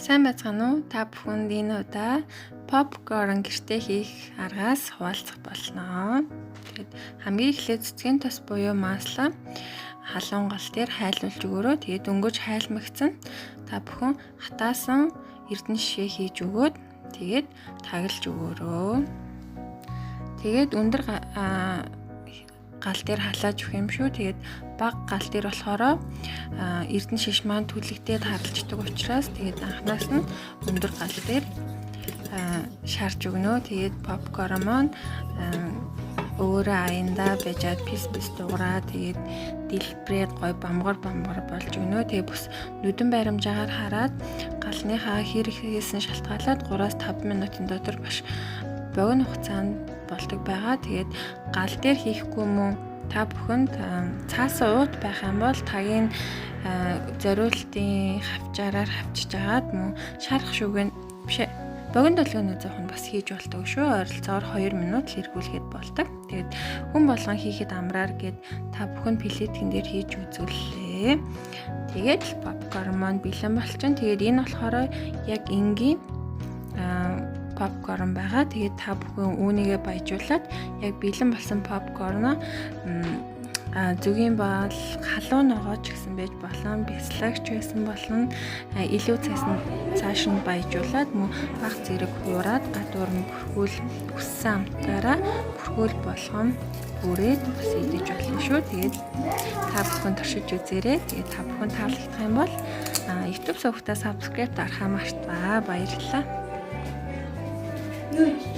Сайн байцгаана уу? Та бүхэнд энэ удаа попкорн гэртээ хийх аргаас хуваалцах болно. Тэгээд хамгийн эхлээд цэцгийн тос буюу масло халуун гал дээр хайлуулж өгөөрэй. Тэгээд дөнгөж хайлмагцсан та бүхэн хатаасан эрдэнэ шишээ хийж өгөөд тэгээд тагалж өгөөрэй. Тэгээд өндөр гал дээр халааж өгөх юм шүү. Тэгээд бага гал дээр болохоор эрдэнэ шиш маань түлэгдээд харалждаг учраас тэгээд анханаас нь өндөр гал дээр шарж өгнө. Тэгээд попкорн маань өөрөө аяндаа байжаад пис пис дуураа, тэгээд дэлбрээд гой бамгар бамгар болж өгнө. Тэгээд бүс нүдэн баримжаагаар хараад галныхаа хэр ихэхээс нь шалтгаалаад 3-5 минутын дотор маш богино хугацаанд болдог байгаа. Тэгээд гал дээр хийхгүй мөн та бүхэнд цаасан уут байх юм бол тагийн зориултын хавчаараар хавчиж агаад мөн шарах шүгэн биш, богино долгионы зоох нь бас хийж болдог шүү. Ойролцоогоор 2 минут л эргүүлэхэд болдог. Тэгээд хүн болгон хийхэд амраар гээд та бүхэн плиткэн дээр хийж үзүүллээ. Тэгээд л попкорн маань бэлэн болчин. Тэгээд энэ болохоор яг энгийн попкорн байгаа. Тэгээд та бүхэн үүнийгээ баяжуулаад яг бэлэн болсон попкорноо зөгийн бол халуун ногоо ч гэсэн байж болно, бяслагч байсан болно. Илүү цаас нь цааш нь баяжуулаад мөн бага зэрэг хуураад гадуур нь бүрхүүл хүссэн амтаараа бүрхүүл болгон бүрээд бас идэж болно шүү. Тэгээд та бүхэн туршиж үзээрэй. Тэгээд та бүхэн таалагдах юм бол YouTube сувагтаа subscribe дарахаа мартваа. Баярлалаа. Юу?